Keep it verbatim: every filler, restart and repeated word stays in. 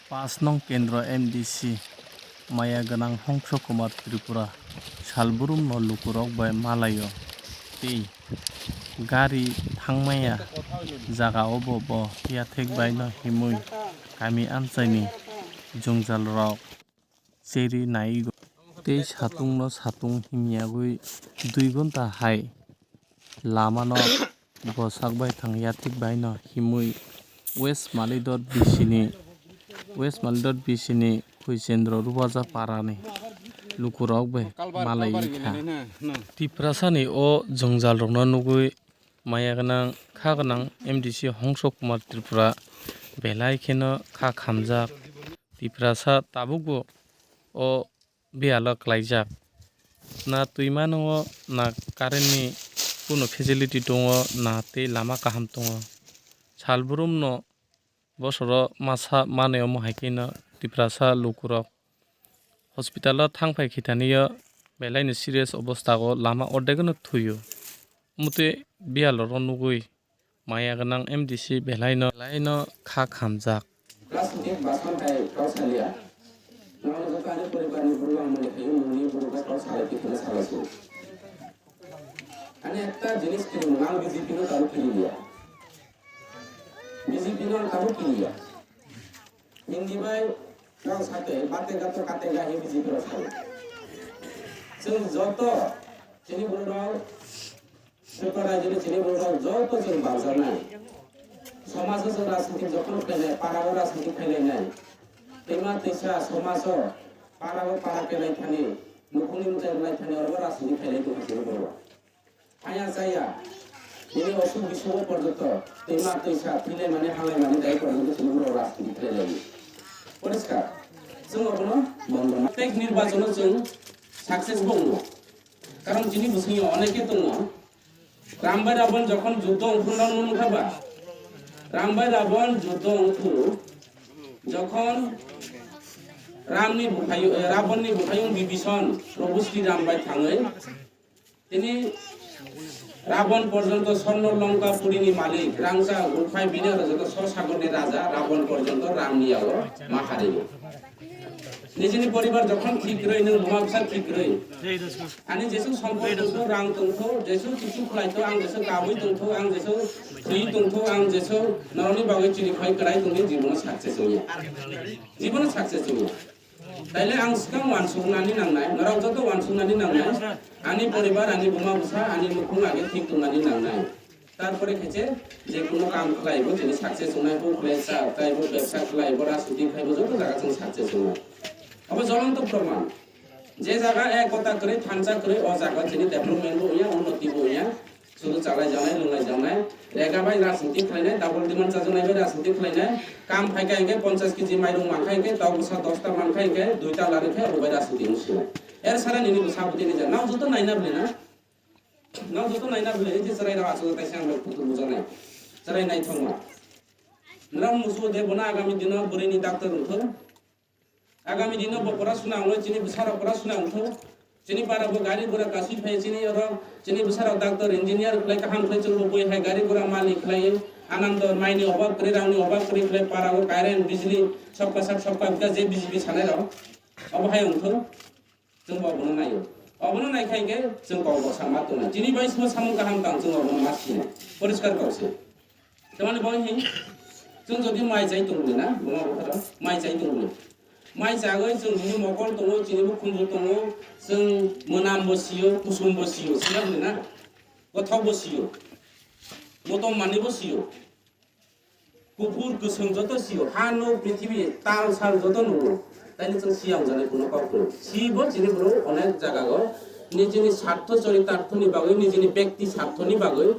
Pash nong kendro M D C maya gwnang Hongso Kumar Tripura salbrumno lukurok bai malaio tei gari thangmaya jaga obo bo yathek baino himwi kami amchaini jwngjalrok cheri naigo tei satungno satung himyagwi dui ghonta hai lamano bwsak bai thang yathek baino himwi West Malidor bisini West Malidor bisini Khuichendro Rubaja parani lukurok bai malaiwi kha. Tiprasani o jwngjalrokno nugwi maya gwnang kha gwnang M D C Hongso Kumar Tripura belai kheno kha khamjak. Tiprasa tabukbo o biyalo klaijak. Na twi mano, na current ni kuno facility tongo, na tei lama kaham tongo. Salbrumno bosoro masa manwi omo hai kheno Tiprasa lukurok hospital o thang phai khitaniyo belaino serious obostao lama ordek no thuio. Omo twi biyalo ro nugwi maya gwnang M D C belaino, belaino kha khamjak. Plastic basan hai kau salia. Nang joto ani poribar ni buru ang mani khayo muni buru ba kau salai khe kena salai su. Ani ekta jinis kiri mung ang B J P no taru kiri dia. B J P no ang taru kiri dia. Hindi bai nang sate bate gato kate ga hi B J P no sai. Sung joto chini buru rao Tripura rajyoni chini borok joto chwng bangjaknai. Somajo chwng rajniti jokhon khlainai, parao rajniti khlailainai. Twima twisa somajo parao para kelaithani, nukhungni mwtai rwlaithani orobo rajniti khlailai tongkha chini borok. Haya chaya, nini osuk bisugo porjonto twima twisa thwilaimani hanglaimani dai porjonto chini borok rajniti khlailaio. Poriskar. Chwng obono bondo ma-, tek nirbachono chwng success bo wngo. Karon chini bwswngyo oneke tongo. Ram bai Rabon jokhon juddo wngphuru nang nukha ba? Ram bai Rabon juddo wngphuru jokhon Ramni buphaiyung, eh, Rabonni buphaiyung Bibison Prabhu Sri Ram bai thangwi tini Rabon porjonto Swarno Lanka purini malik rangchak rukphai bini aro joto so sagorni raja Rabon porjonto Ramni yago ma haringo. Nijini poribar jokhon thik rwi, nwng buma bwsa thik rwi. Ani jesu sompot tongtho, rang tongtho, jesu kichu khlai tho, ang jesu kabui tongtho, ang jesu thwi tongtho, ang jesu norokni bagwi chiri khoi kwrai tongdi, jibono success wngya. Jibono success wngya. Taile ang swkang uansuknani nangnai, norok joto uansuknani nangnai. Ani poribar, ani buma bwsa, ani nukhung age thik tongnani nangnai. Tarpore khe je, je kono kam khlai bo chini success wngnai bo, bebsa khlai bo, bebsa khlai bo, rajniti khlai bo, joto jaga chwng success wngnai. Abo jolonto proman. Je jaga ekota kwrwi, thansa kwrwi, o jaga chini development bo wngya, unnoti bo wngya. Sudu chalai janai, lunglai janai, rega bai rajniti khlainai, double demand chajaknai bai rajniti khlainai, kam phaikha hinkhe ponchash kg mairung mankha hinkhe, tok bwsa dosta mankha hinkhe, duita lari khe, abo bai rajniti wngsinai. Er sara nini bwsa bwtwi ni ja, nang joto naina bwlai na? Nang joto naina bwlai, je chwrai rok achuk taisa ang bai putur bujanai. Chwrai naithokma. Nrang musugo de bono agami dino bwrwini doctor wngthok. Agami dino bo pora suna wngwi chini bwsarok pora suna wngthok. Chini para bo gari gura kasui phai chini oro chini bwsarok doctor engineer khlai kaham khlai chwngbo bui hai gari gura malik khlai anando maini obab kwrwi rangni obab kwrwi khlai para o current bijli sokka sak sokka bika je B J P sanai rok obo hai wngthok. Chwng bo obono naio. Obono naikha hinkhe chwng kok bwsa ma tongnai. Chini bai sima samung kaham tang chwng obono ma sinai. Poriskar kok se. Tamani bo hin chwng jodi mai chai tongwi na, buma bukharo mai chai tongwi. Mai chagwi chwng hini mokol tongo, chini bukhumbu tongo, chwng mwnam bo sio, kusum bo sio, sina hwnwi na? Kothok bo sio. Motom manwi bo sio. Kuphur kwswng joto sio, ha nuk prithibi tal sal joto nungo. Taini chwng siya wngjaknai kuno kok kwrwi. Sibo chini borok onek jaga o nijini sartho choritarthoni bagwi, nijini bekti sarthoni bagwi